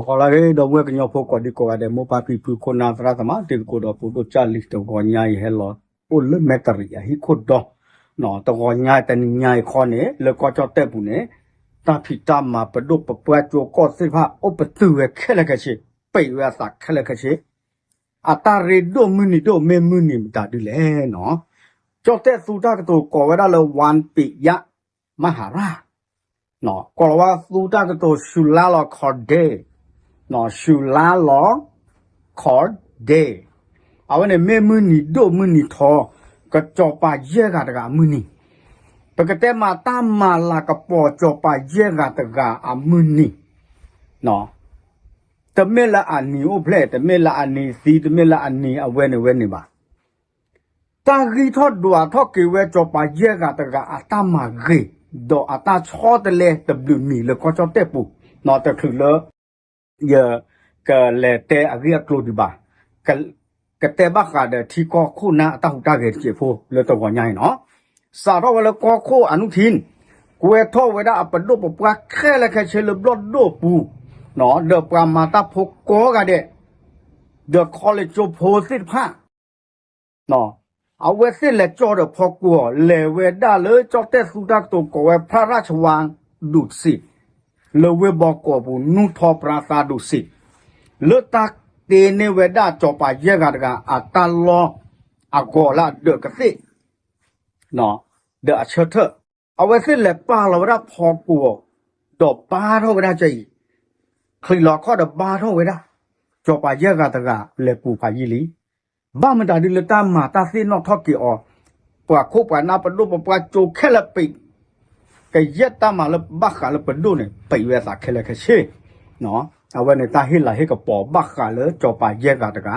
ဂီၤလၢအဂ့ၤ ဒီပုၢ်ဝဲၢ်ကညီဖိကိးဒံကိးဂၤဒဲး မိၢ်ပၢ်ဖံဖု ခိၣ်နၢ်သရၣ်သမါ တံၤသကိးဒီးပှၤဒိၣ်ကၢ်လံၤ တဂီၤညါအံၤဟဲလီၤအိၣ်လၢမဲၣ်တရံးအဟံၣ်ခိၣ်ဒီး တဂီၤညါတနံၤညါအံၤခီန့ၣ် လၢကီၢ်ကၠီၣ်တဲၣ်ပူၤန့ၣ် တၢ်ဖံးတၢ်မၤပဒိၣ်ပပှၢ်ကၠိကီၢ်သ့ၣ်တဖၣ် အိၣ်ပတုာ်ဝဲခဲလၢာ်ခဲဆ့, ပံးဝဲအသးခဲလၢာ်ခဲဆ့ အတၢ်ရ့ဒိၣ်မုၢ်နံၤဒိၣ်မ့ၢ်မုၢ်နံၤမတၤဒ်လဲၣ်နီၤ. ကၠီၣ်တဲၣ်သူတၢ်ကတိၤကိးဝဲဒၣ်လၢ ဝၣ်ပံးယၣ် မၤဟးရၣ် ကိးလီၤဝဲသူတၢ်ကတိၤ ရှူလါလီၤခီၣ်ဒ့, ရှူလါလီၤခီၣ်ဒ့, အဝဲန့ၣ်မ့ၢ်မုၢ်နံၤဒိၣ်မုၢ်နံၤထီ ကစီၤပၤယဲၢ်ဂၤတဂၤအမုၢ်နံၤ, ပကတဲမးတၢ်မၤလၤကပီၤစီၤပၤယဲၢ်ဂၤတဂၤအမုၢ်နံၤ တမ့ၢ်လၢအနံၤအိၣ်ဖျဲၣ်, တမ့ၢ်လၢအနံၤသံ, တမ့ၢ်လၢအနံၤအဝဲန့ၣ်ဝဲန့ၣ်ဘၣ်. တၢ်ဂံၢ်ထီၣ်ဒွးထီၣ်က့ၤဝဲစီၤပၤယဲၢ်ဂၤတဂၤအတၢ်မၤဂ့ၤ, ဒီးအတၢ်ဆီတလဲတဘျုးမံၤလၢကီၢ်ကၠီၣ်တဲၣ်ပူၤ, တချုးလၢ ယကလဲၤတဲအဂ့ၢ်အကျိၤဒံးဘၣ်, ကတဲဘၣ်ဃးဒီးထံကီၢ်ခိၣ်နၢ်အတၢ်ဟူးတၢ်ဂဲၤတစဲးဖိလၢတဂီၤညါအံၤနီၤ. စးထီၣ်ဝဲလၢကီၢ်ခိၣ်အနုထံ, ကွဲထီၣ်ဝဲဒၣ်အပဒိၣ်ပပှၢ်ခဲလၢာ်ခဲဆ့လၢဘျီၣ်ဒိၣ်ပူၤ, ဒီးပှၤမၤတၢ်ဖိကိးဂၤဒဲး, ဒီးခီလ့ၣ်ကၠိဖိသ့ၣ်တဖၣ် အဝဲသ့ၣ်လဲၤကၠီဒီးဖီကွီၢ် လဲၤဝဲဒၣ်လၢကၠီၣ်တဲၣ်သူတၢ်ကတိၤကိးဝဲ ဖရၣ်ရၣ်ၡဝါဒူးစ့း, လၢဝ့ၢ်ဘီကီးပူၤ နူၢ်ထီပြါသါဒူးစ့း, လၢတၢ်တ့န့ၢ်ဝဲဒၣ်စီၤပၤယဲၢ်ဂၤတဂၤ အတၢ်လီၢ်အဂီၤလၢအဒၢးကသ့ၣ် ဒီးအဆၢထၢၣ်, အဝဲသ့ၣ်လဲၤပာ်လီၤဝဲဒၣ်ဖီကွီၢ်, ဒီးဘါထီၣ်ဝဲဒၣ်ကအံၤ, ချံးလီၤခီၣ်ဒီးဘါထီၣ်ဝဲဒၣ်, စီၤပၤယဲၢ်ဂၤတဂၤလဲၤပူၤဖးယံာ်လံ. ဘၣ်မတၤဒ်လၢတၢ်မၤတၢ်သ့ၣ်နီၣ်ထီၣ်က့ၤအီၤ, ပှၤခိၣ်ပှၤနၢ်ပဒိၣ်ပပှၢ်ကၠိခဲလၢာ်ပံး, ကယဲၢ်တၢ်မၤလၢဘၣ်ဃးလၢပဒိၣ်န့ၣ် ပံးဝဲအသးခဲလၢာ်ခဲဆ့ အဝဲန့ၣ်တၢ်ဟ့ၣ်လၤဟ့ၣ်ကပီၤဘၣ်ဃးလၢစီၤပၤယဲၢ်ဂၤတဂၤ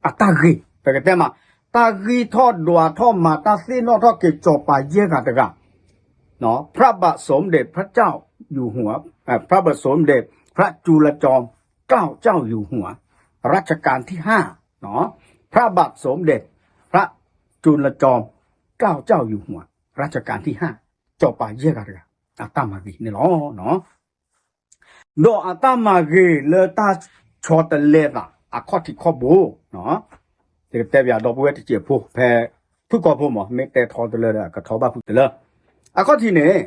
အတၢ်ဂ့ၤ, ပကတဲမး, တၢ်ဂံၢ်ထီၣ်ဒွးထီၣ်မၤတၢ်သ့ၣ်နီၣ်ထီၣ်က့ၤစီၤပၤယဲၢ်ဂၤတဂၤ, พระบาทสมเด็จพระเจ้าอยู่หัว, พระจุลจอมเกล้าเจ้าอยู่หัว, รัชกาลที่ห้า, พระบาทสมเด็จพระจุลจอมเกล้าเจ้าอยู่หัว รัชกาลที่ห้า, စီၤပၤယဲၢ်ဂၤတဂၤ အတၢ်မၤဂ့ၤန့ၣ်လီၤ. ဒီးအတၢ်မၤဂ့ၤလၢတၢ်ဆီတလဲသးအခီၣ်ထံးခီၣ်ဘိ, ယကတဲပၠးဒီပုၢ်ဝဲၢ်တစဲးဖိ ဖဲဖုၣ်ကိာ်ဖိမး မ့ၢ်တဲထီတလၢဒီး ကထီဘၣ်ဖုၣ်တလၢ, အခီၣ်ထံးန့ၣ်,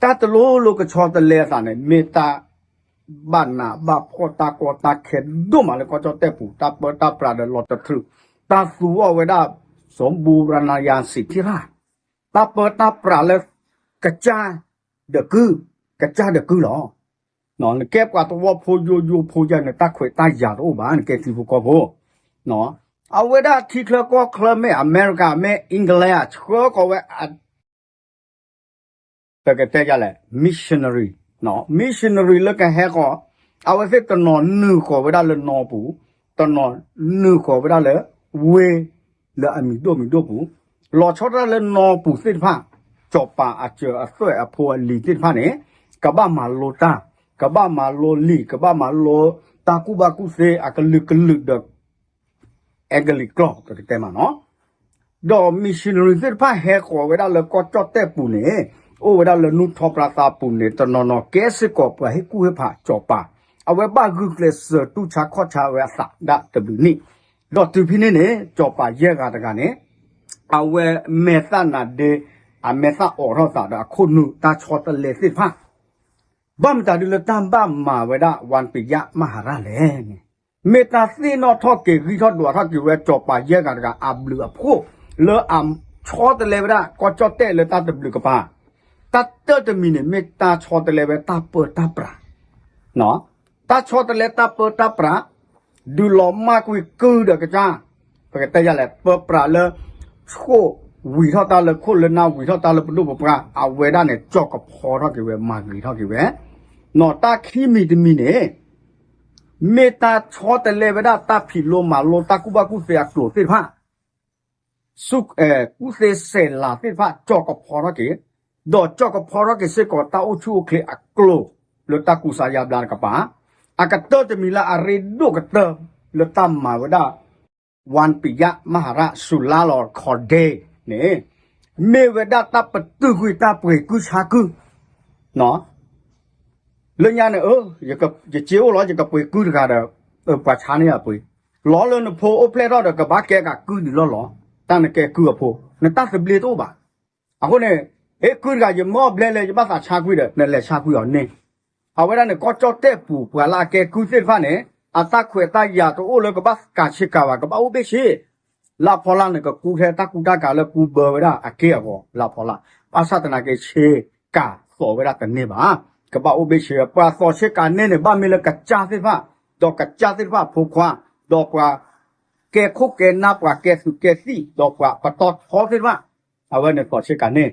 တၢ်တလိၤလိၤကဆီတလဲသးန့ၣ် မ့ၢ်တၢ်ဘၣ်နးဘၣ်ဖှီၣ်တၢ်ကီတၢ်ခဲဒိၣ်မးလၢကီၢ်ကၠီၣ်တဲၣ်ပူၤ တၢ်ပၢတၢ်ပြးဒီးလီၤတချုး, တၢ်သူအီၤဝဲဒၣ် စီၤဘူရနၤယၤစံးထံရၣ် တၢ်ပၢတၢ်ပြးလၢ ကစၢ်ဒီးကုၢ်, ကစၢ်ဒီးကုၢ်လီၤ. နကဲပှၤသဝီဖိယိယိဖိယဲၢ်န့ၣ် တၢ်ခွဲးတၢ်ယာ်တအိၣ်ဘၣ် နကဲထံဖိကီၢ်ဖိ, အဝဲဒၣ်ထံချၢကီၢ်ချၢမ့ၢ်အမဲရကၤ မ့ၢ် England ဆှၢကီးဝဲ ပကတဲယၤလဲၣ် missionary, missionary လၢကဟဲဃီၤ, အဝဲသ့ၣ်တနီၤနုာ်ဃီၤဝဲဒၣ်လၢနီၢ်ပူၤ, တနီၤနုာ်ဃီၤဝဲဒၣ်လၢ ဝ့ၢ်လၢအမံၤဒိၣ်မံၤဒိၣ်ပူၤ, လီၤဆီဒၣ်တၢ်လၢနီၢ်ပူၤသ့ၣ်တဖၣ်, စီၤပၤအစၢၤအသွဲၣ်အဖိအလံၤသ့ၣ်တဖၣ်န့ၣ်, ကဘၣ်မၤလိတၢ်, ကဘၣ်မၤလိလံာ်, ကဘၣ်မၤလိတၢ်ကူၣ်ဘၣ်ကူၣ်သ့အကလုာ်ကလုာ်ဒီး အဲကလံးကျိာ် ပကတဲမးနီၤ. ဒီး missionary သ့ၣ်တဖၣ်ဟဲဃီၤဝဲဒၣ်လၢကီၢ်ကၠီၣ်တဲၣ်ပူၤန့ၣ်, အိၣ်ဝဲဒၣ်လၢနူၢ်ထီပြါသါပူၤန့ၣ် တနီၤနီၤကဲစ့ၢ်ကီးပှၤဟ့ၣ်ကူၣ်ဟ့ၣ်ဖးစီၤပၤ, အဝဲဘၣ်ဂုာ်ကျဲးစၢးတူၢ်ဆါခီၣ်ဆါဝဲအသးဒၣ်တဘျုးနံၣ်, ဒီးတုၤဖဲန့ၣ်န့ၣ် စီၤပၤယဲၢ်ဂၤတဂၤန့ၣ်, အဝဲမဲာ်သၣ်နၤဒ့, အမဲာ်သၣ်အိးထီၣ်သးဒီးအခိၣ်နူာ်တၢ်ဆီတလဲသ့ၣ်တဖၣ် ဘၣ်မတၤဒ်လၢတၢ်ဘၣ်မၤဝဲဒၣ် ဝၣ်ပံးယၣ်မၤဟးရၣ်လဲၣ်န့ၣ်, မ့ၢ်တၢ်သ့ၣ်နီၣ်ထီၣ်က့ၤဂံၢ်ထီၣ်ဒွးထီၣ်က့ၤဝဲစီၤပၤယဲၢ်ဂၤတဂၤအဘျုးအဖှိၣ် လၢအဆီတလဲဝဲဒၣ်ကီၢ်ကၠီၣ်တဲၣ်လၢတၢ်တဘျုးကပၤ, တၢ်တၢတမံၤန့ၣ် မ့ၢ်တၢ်ဆီတလဲဝဲတၢ်ပၢတၢ်ပြး တၢ်ဆီတလဲတၢ်ပၢတၢ်ပြး, ဒုးလီၤမၢ်ကွံာ်ကုၢ်ဒီးကစၢ်, ပကတဲယၤလဲၣ် ပၢပြးလၢ ဆိၣ်ဝံၤထီၣ်တၢ်လၢခိၣ်လၢနၢ် ဝံၤထီၣ်တၢ်လၢပဒိၣ်ပပှၢ် အဝဲဒၣ်န့ၣ် ကၠီၣ်ကဖီထီၣ်က့ၤဝဲ မၤဂ့ၤထီၣ်က့ၤဝဲ, နီၢ်တၢ်ခံမံၤတမံၤန့ၣ် မ့ၢ်တၢ်ဆီတလဲဝဲဒၣ်တၢ်ဖံးလိမၤလိတၢ်ကူၣ်ဘၣ်ကူၣ်သ့အကျိၤသ့ၣ်တဖၣ် ဆူၣ်, ကူၣ်သ့စဲးလၤသ့ၣ်တဖၣ် ကၠီၣ်ကဖီထီၣ်က့ၤ, ဒီးကၠီၣ်ကဖီထီၣ်က့ၤစ့ၢ်ကီးတၢ်အိၣ်ဆူၣ်အိၣ်ချ့အကျိၤ လၢတၢ်ကူစါယါဘျါတကပၤ, အကတၢၢ်တမံၤလၢအရ့ဒိၣ်ကတၢၢ် လၢတၢ်မၤဝဲဒၣ် ဝၣ်ပံးယၣ်မၤဟးရၣ် စူၤလါလီၤခီၣ်ဒ့န့ၣ် မ့ၢ်ဝဲဒၣ်တၢ်ပတုာ်ကွံာ်တၢ်ပှ့ၤကုၢ်ဆါကုၢ် နီၢ် လၢညါန့ၣ် ယစ့အိၣ်လီၤ ယကပှ့ၤကုတဂၤဒီး ပှၤဆါန့ၢ်ယၤပှ့ၤ, လီၤလၢနဖိအိၣ်ဖျဲၣ်ထီၣ်ဒီး ကဘၣ်ကဲကးကုဒံးလီၢ်လီၤ, တၢ်နကဲကုအဖိ နတၢ်သဘျ့တအိၣ်ဘၣ်. အဃိန့ၣ် ဟ့ၣ်ကုတဂၤ ယမၢအီၣ်ဘျဲလဲၣ် ယဘၣ်သးဆါကွံာ်ဒီး နလဲၤဆါကွံာ်အီၤန့ၣ်. အဝဲဒၣ်န့ၣ် ကီၢ်ကၠီၣ်တဲၣ်ပူၤ ပှၤလၢအကဲကုသ့ၣ်တဖၣ်န့ၣ် အတၢ်ခွဲးတၢ်ယာ်တအိၣ်လၢကဘၣ်ကးဆ့ကၤဘၣ် ကဘၣ်အိၣ်ဘ့ၣ်ဆ့ လၢအဖီလာ်န့ၣ် ကကူထဲတၢ်ကူတၢ်ကၤလၢကူဘၢဝဲဒၣ်အက့ၢ်အဂီၤလၢအဖီလာ်, ဘၣ်ဆၣ်သနာ်က့ဆ့ကၤသိးဝဲဒၣ်တန့ၢ်ဘၣ်. ကဘၣ်အိၣ်ဘ့ၣ်ဆ့ ပှၤသိးဆ့ကၤန့ၢ်န့ၣ် ဘၣ်မ့ၢ်လၢကစၢ်သ့ၣ်တဖၣ်, ဒီးကစၢ်သ့ၣ်တဖၣ်အဖိခွါ, ဒီးပှၤကဲခိၣ်ကဲနၢ် ပှၤကဲသုးကဲသံၣ် ဒီးပှၤပတီၢ်ထီသ့ၣ်တဖၣ်, အဝဲန့ၣ်သိးဆ့ကၤန့ၢ်.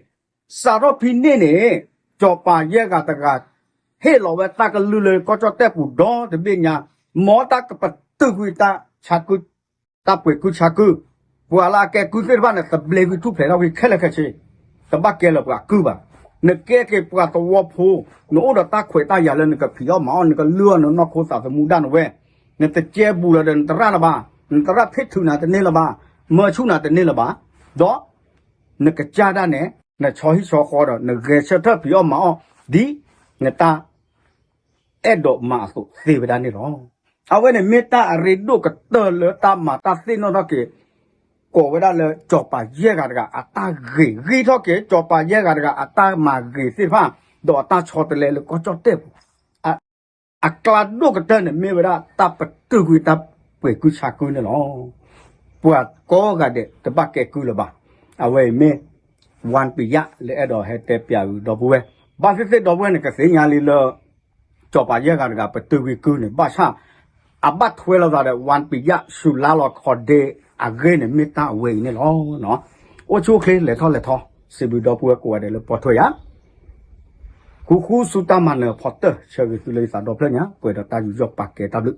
စးထီၣ်ဖဲန့ၣ်န့ၣ် စီၤပၤယဲၢ်ဂၤတဂၤ ဟ့ၣ်လီၤဝဲတၢ်ကလုၢ်လၢကီၢ်ကၠီၣ်တဲၣ်ပူၤဒီတဘ့ၣ်ညါ, မ်တၢ်ကပတုာ်ကွံာ်တၢ်ဆါကု တၢ်ပှ့ၤကုဆါကု, ပှၤလၢအကဲကုသ့ၣ်တဖၣ်န့ၣ် သဘျ့ကွံာ်ထူၣ်ဖျဲးထီၣ်ကွံာ်ခဲလၢာ်ခဲဆ့, တဘၣ်ကဲလၢပှၤကုဘၣ်. နကဲက့ၤပှၤသဝီဖိ, နအိၣ်ဒီးတၢ်ခွဲးတၢ်ယာ်လၢနကဖံးအီၣ်မၤအီၣ် နကလုၢ်အီၣ်နနီၢ်ခိသးသမူဒၣ်နဝဲ, နတကဲဘူးလီၤဒီးနသရၣ်လၢၤဘၣ်, နသရၣ်ဖ့ၣ်ထုးနၤတန့ၢ်လၢၤဘၣ်, မၢဆူၣ်နၤတန့ၢ်လၢၤဘၣ်, ဒီး နကစၢ်ဒၣ်နဲ နဆီဟံၣ်ဆီဃီဒီး နဂဲၤဆၢထၢၣ်ဖံးအီၣ်မၤအီၣ် ဒ်နတၢ်အဲၣ်ဒိးမၤအသိးသ့ဝဲဒၣ်န့ၣ်လီၤ. အဝဲန့ၣ်မ့ၢ်တၢ်အရ့ဒိၣ်ကတၢၢ်လၢတၢ်မၤတၢ်သ့ၣ်နီၣ်ထီၣ်က့ၤ ကိးဝဲဒၣ်လၢစီၤပၤယဲၢ်ဂၤတဂၤအတၢ်ဂ့ၤ, ဂ့ၤထီၣ်က့ၤ စီၤပၤယဲၢ်ဂၤတဂၤအတၢ်မၤဂ့ၤသ့ၣ်တဖၣ် ဒီးအတၢ်ဆီတလဲလၢကီၢ်ကၠီၣ်တဲၣ်ပူၤ အကျါဒိၣ်ကတၢၢ်န့ၣ် မ့ၢ်ဝဲဒၣ်တၢ်ပတုာ်ကွံာ်တၢ်ပှ့ၤကုဆါကုန့ၣ်လီၤ. ပှၤကိးဂၤဒဲးတဘၣ်ကဲကုလၢၤဘၣ်. အဝဲအံၤမ့ၢ် ဝၣ်ပံယၣ် လၢအဲၣ်ဒိးဟဲတဲပျးအုးဒီပုၢ်ဝဲၢ်, ဘၣ်သ့ၣ်သ့ၣ်ဒီပုၢ်ဝဲၢ်န့ၣ် ကသ့ၣ်ညါလံလၢ စီၤပၤယဲၢ်ဂၤတဂၤပတုာ်ကွံာ်ကုန့ၣ် ဘၣ်ဆၣ် အဘၣ်ထွဲလိာ်သးဒီး ဝၣ်ပံယၣ် စူၤလါလီၤခီဒ့အဂ့ၢ်န့ၣ် မ့ၢ်တၢ်အဝဲအံၤန့ၣ်လီၤ. အိၣ်ဆူၣ်အိၣ်ချ့ လဲၤထီၣ်လဲၤထီ စံးဘျုးဒီပုၢ်ဝဲၢ်ကိးဂၤဒဲးလၢပိာ်ထွဲယၤ ဃူဃူဆူတၢ်မၤနၢၤအဖီတၢၢ် ဆၢဂ့ၤသုလၢယသးဒီဖျၢၣ်ညါ ပှဲၤဒီးတၢ်ယူးယီၣ်ပာ်ကဲတၢ်ဘျုး